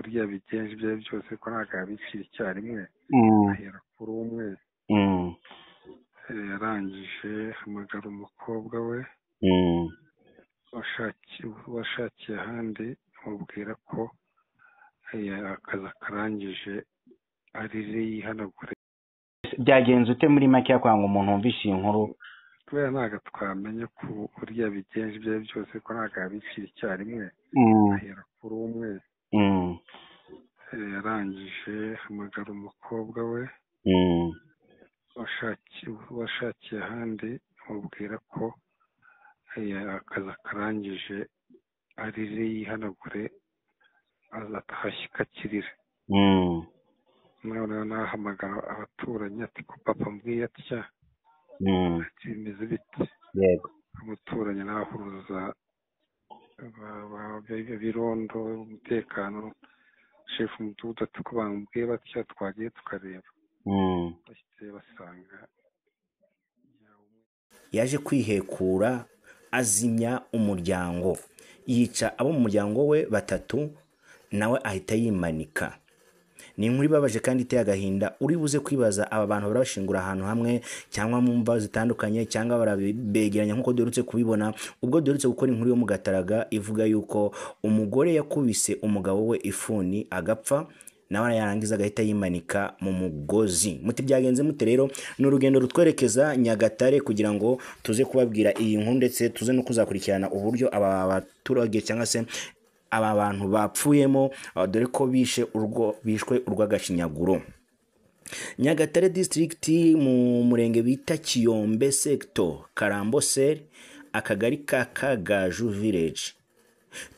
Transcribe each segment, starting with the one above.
Uburyo yabigenje ibyo ari byo byose, ko ntabwo yabishyira icyarimwe, ahera kuri umwe. Yarangije hamagara umukobwa we washakiye ahandi, amubwira ko akazi akarangije arire yihanagure. Byagenze ute muri make kwanga umuntu wumvise iyi nkuru? Kubera ntabwo twamenye ku buryo yabigenje ibyo ari byo byose, ko ntabwo yabishyira icyarimwe, ahera kuri umwe. Yarangije hamagara umukobwa we washakiye ahandi, amubwira ko akazi akarangije arire yihanagure, azatahashyikakirira. Noneho nahamagara abaturanyi ati ko papa mbwiye atya, ati bimeze bite? Yego. Umuturanyi nahuruza birondo umutekano, shefu umudugudu ati ko bambwiye batya, twagiye tukareba. Bashyitse basanga yaje kwihekura, azimya umuryango, yica abo mu muryango we batatu, nawe ahita yimanika. Ni inkuru ibabaje kandi iteye agahinda. Uri buze kwibaza aba bantu barabashingura ahantu hamwe cyangwa mu mva zitandukanye, cyangwa barabegeranya nk'uko duherutse kubibona ubwo duherutse gukora inkuru yo mu Gataraga ivuga yuko umugore yakubise umugabo we ifuni agapfa, nawe yarangiza agahita yimanika mu mugozi. Muti byagenze mute rero? Ni urugendo rutwerekeza Nyagatare kugira ngo tuze kubabwira iyi nkuru, ndetse tuze no kuzakurikirana uburyo aba baturage cyangwa se aba bantu bapfuyemo, dore ko bishe urwo bishwe urw'agashinyaguro. Nyagatare district, mu murenge bita Kiyombe, sector Karambo cell, akagari ka Kagaju village,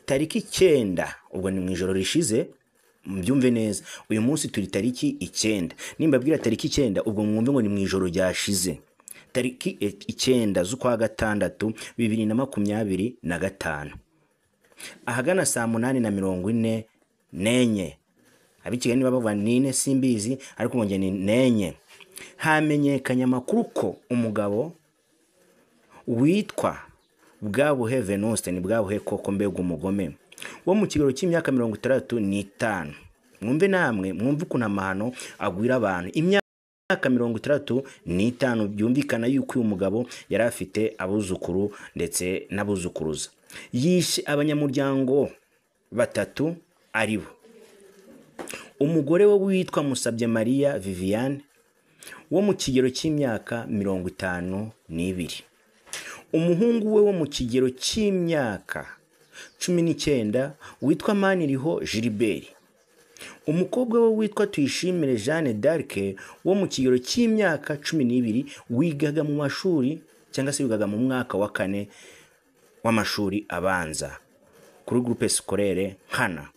tariki 9, ubwo ni mu ijoro rishize. Mbyumve neza, uyu munsi turi tariki 9. Nimbabwira tariki 9, ubwo mwumve ngo ni mu ijoro ryashize, tariki 9 z'ukwa gatandatu 2025, ahagana saa 8:44. Ab'i Kigali niba bavuga nine simbizi, ariko ngo ni nenye. Hamenyekanye amakuru ko umugabo witwa Bwabuhe Venuste, ni Bwabuhe koko, mbega umugome, wo mu kigero cy'imyaka 65. Mwumve namwe, mwumve ukuntu amahano agwira abantu. Imyaka 65, byumvikana yuko uyu mugabo yari afite abuzukuru ndetse n'abuzukuruza. Yishe abanyamuryango batatu, ari bo umugore we witwa Musabye Mariya Viviane wo mu kigero cy'imyaka 52, umuhungu we wo mu kigero cy'imyaka 19 witwa Maniriho Gilbert, umukobwa we witwa Tuyishimire Jeanne d'Arc wo mu kigero cy'imyaka 12, wigaga mu mashuri cyangwa se wigaga mu mwaka wa kane w'amashuri abanza kuri groupe scolaire Nkana.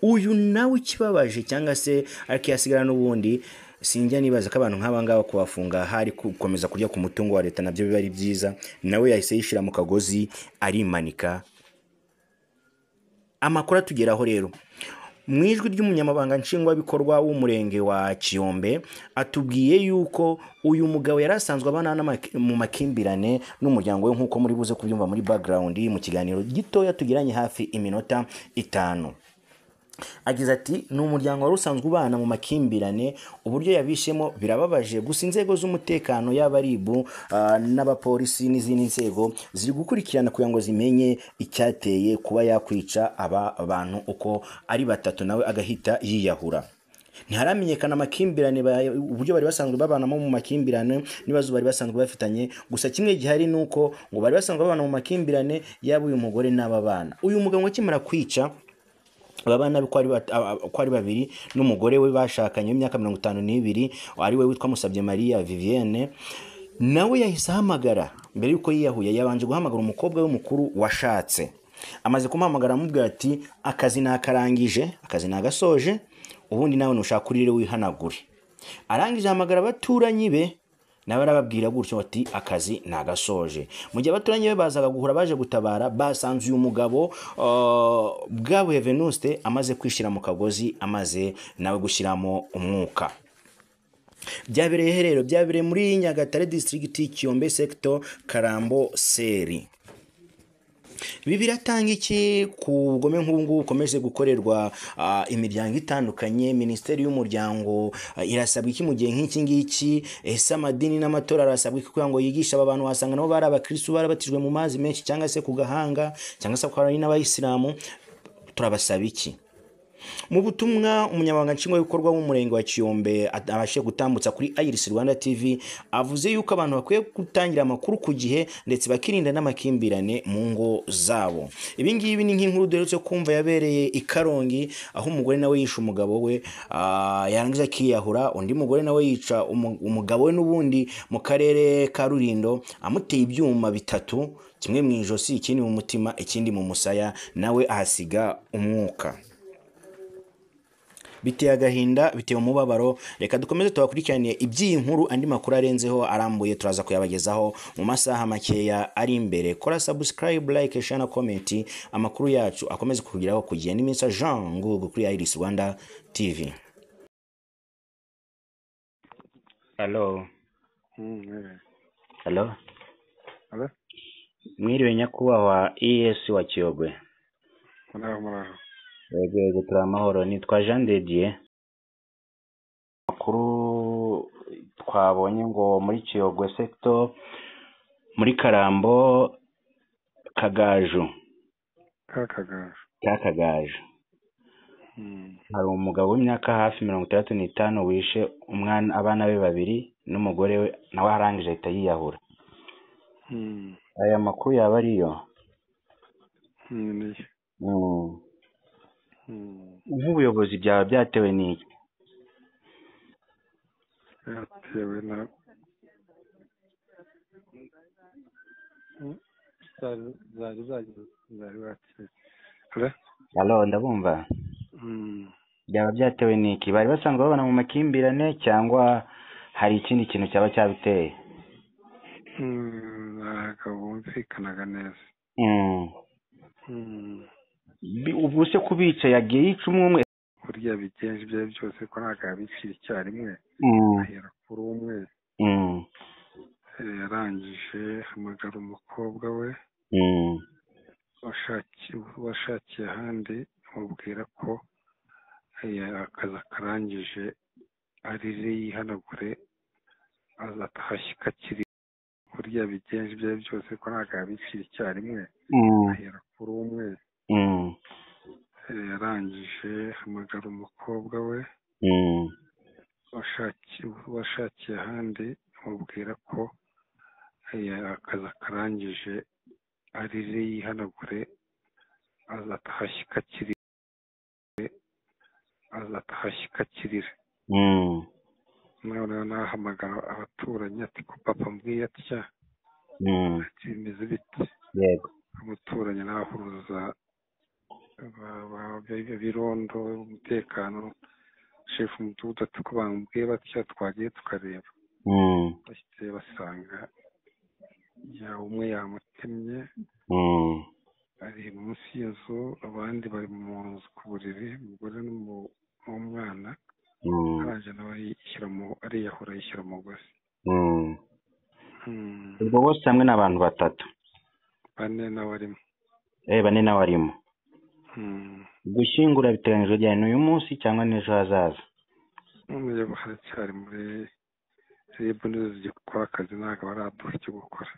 Uyu nawe ikibabaje cyangwa se ariko yasigara n'ubundi, sinjya nibaza ko abantu nk'aba ngaba kubafunga hari gukomeza kurya ku mutungo wa leta nabyo biba ari byiza. Nawe yahise yishyira mu kagozi arimanika. Amakuru atugeraho rero mu ijwi ry'umunyamabanga nshingwabikorwa w'umurenge wa Kiyombe, atubwiye yuko uyu mugabo yari asanzwe abana mu makimbirane n'umuryango we, nk'uko muri buze kubyumva muri background mu kiganiro gitoya tugiranye hafi iminota 5. Agize ati ni umuryango wari usanzwe ubana mu makimbirane, uburyo yabishemo birababaje, gusa inzego z'umutekano yaba RIB n'abapolisi n'izindi nzego ziri gukurikirana kugira ngo zimenye icyateye kuba yakwica aba bantu uko ari batatu, nawe agahita yiyahura. Ntiharamenyekana amakimbirane, uburyo bari basanzwe babanamo mu makimbirane n'ibibazo bari basanzwe bafitanye. Gusa kimwe gihari ni uko ngo bari basanzwe babana mu makimbirane, yaba uyu mugore n'aba bana. Uyu mugabo akimara kwica aba bana ko ari babiri n'umugore we bashakanye w'imyaka 52, ari we witwa Musabye Maria Vivienne, nawe yahise ahamagara. Mbere yuko yiyahuye yabanje guhamagara umukobwa we mukuru washatse. Amaze kumuhamagara amubwira ati akazi nakarangije, akazi nagasoje, ubundi nawe nushaka urire wihanagure. Arangije ahamagara abaturanyi be, nawe arababwira gutyo ati akazi nagasoje. Mu gihe abaturanyi be bazaga guhura baje gutabara, basanze uyu mugabo Bwabuhe Venuste amaze kwishyira mu kagozi, amaze nawe gushyiramo umwuka. Byabereye rero, byabereye muri Nyagatare district, Kiyombe sector, Karambo seri. Ibi biratanga iki ku bugome nk'ubu ngubu bukomeje gukorerwa imiryango itandukanye? Minisiteri y'umuryango irasabwa iki mu gihe nk'iki ngiki? Ese amadini n'amatora arasabwa iki kugira ngo yigishe aba bantu? Wasanga nabo bari abakirisitu barabatijwe mu mazi menshi cyangwa se ku gahanga, cyangwa se akaba ari n'abayisilamu. Turabasaba iki? Mu butumwa umunyamabanga nshingwabikorwa w'umurenge wa Kiyombe abashije gutambutsa kuri Iris Rwanda TV, avuze yuko abantu bakwiye gutangira amakuru ku gihe ndetse bakirinda n'amakimbirane mu ngo zabo. Ibi ngibi ni nk'inkuru duherutse kumva yabereye i Karongi, aho umugore nawe yishe umugabo we, yarangiza akiyahura. Undi mugore nawe yica umugabo we n'ubundi mu karere ka Rulindo, amuteye ibyuma 3, kimwe mu ijosi, ikindi mu mutima, ikindi mu musaya, nawe ahasiga umwuka. Biteye agahinda, biteye umubabaro. Reka dukomeze tubakurikirane iby'iyi nkuru, andi makuru arenzeho arambuye turaza kuyabagezaho mu masaha makeya ari imbere. Kora subscribe, like, share na comment, amakuru yacu akomeze kukugeraho ku gihe. N'iminsi Jean Ngugu kuri Iris Rwanda TV. Hello. Hello. Hello. Mwiriwe nyakubahwa ES wa Kiyogwe. Muraho. Yego, turi amahoro. Nitwa Jean de Dieu. Amakuru twabonye ngo muri Kiyogwe sector muri Karambo Kagaju. Kagaju. Hari umugabo w'imyaka hafi 65 wishe umwana, abana be 2 n'umugore we, nawe arangije ahita yiyahura. Aya makuru yaba ariyo? Nk'ubuyobozi byaba byatewe n'iki? Byatewe na Halo, ndabumva. Byaba byatewe n'iki? Bari basanzwe babana mu makimbirane cyangwa hari ikindi kintu cyaba cyabiteye? Ntabwo bumvikanaga neza. Ubwo se kubica yagiye yica umwe? Kurya bigenje ibyo byose ko ntabwo yabicira icyarimwe, ahera kuri umwe. Yarangije hamagara umukobwa we washakiye ahandi, amubwira ko akazi akarangije arire yihanagure azatahashye kakiri. Kurya bigenje ibyo byose ko ntabwo yabicira icyarimwe, ahera kuri umwe. Yarangije hamagara umukobwa we washakiye ahandi, amubwira ko akazi akarangije arire yihanagure azatahashye kakirira. Noneho nahamagara abaturanyi ati ko papa mbwiye atya, ati bimeze bite? Yego. Umuturanyi nahuruza birondo umutekano, shefu umudugudu ati ko bambwiye batya, twagiye tukareba. Bashyitse basanga umwe yamutemye ari munsi y'inzu, abandi bari mu nzu ku buriri, umugore n'umwana. Arangije nawe ariyahura yishyira umugozi. Ubwo bose hamwe n'abantu 3? 4 nawe arimo. 4 nawe arimo. Gushyingura biteganyijwe ryari? Ni uyu munsi cyangwa n'ejo hazaza? Haracyari muri RIB, nizo zigikora akazi, ntabwo baraduha icyo gukora.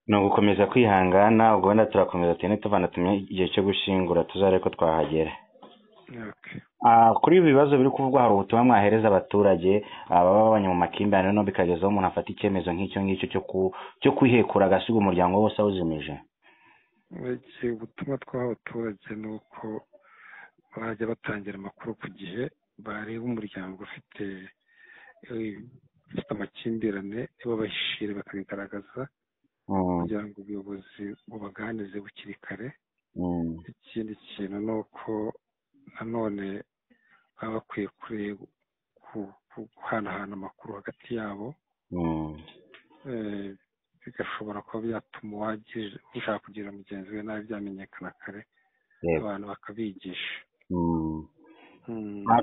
Ni ugukomeza kwihangana, ubwo wenda turakomeza tugende tuvana tumenye igihe cyo gushyingura, tuzarebe ko twahagera. Kuri ibi bibazo biri kuvugwa, hari ubutumwa mwahereza abaturage baba babanye mu makimbirane no bikagezaho umuntu afata icyemezo nk'icyo ngicyo cyo kwihekura agasiga umuryango wose awuzimije? Ubutumwa twaha abaturage ni uko bajya batangira amakuru ku gihe, bareba umuryango ufite amakimbirane babahishire bakabigaragaza, kugira ngo ubuyobozi bubaganize bukiri kare. Ikindi kintu ni uko nanone baba bakwiye guhanahana amakuru hagati yabo, bigashobora kuba byatuma ushaka kugira mugenzi we nabi byamenyekana kare, abantu bakabigisha.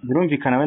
Birumvikana.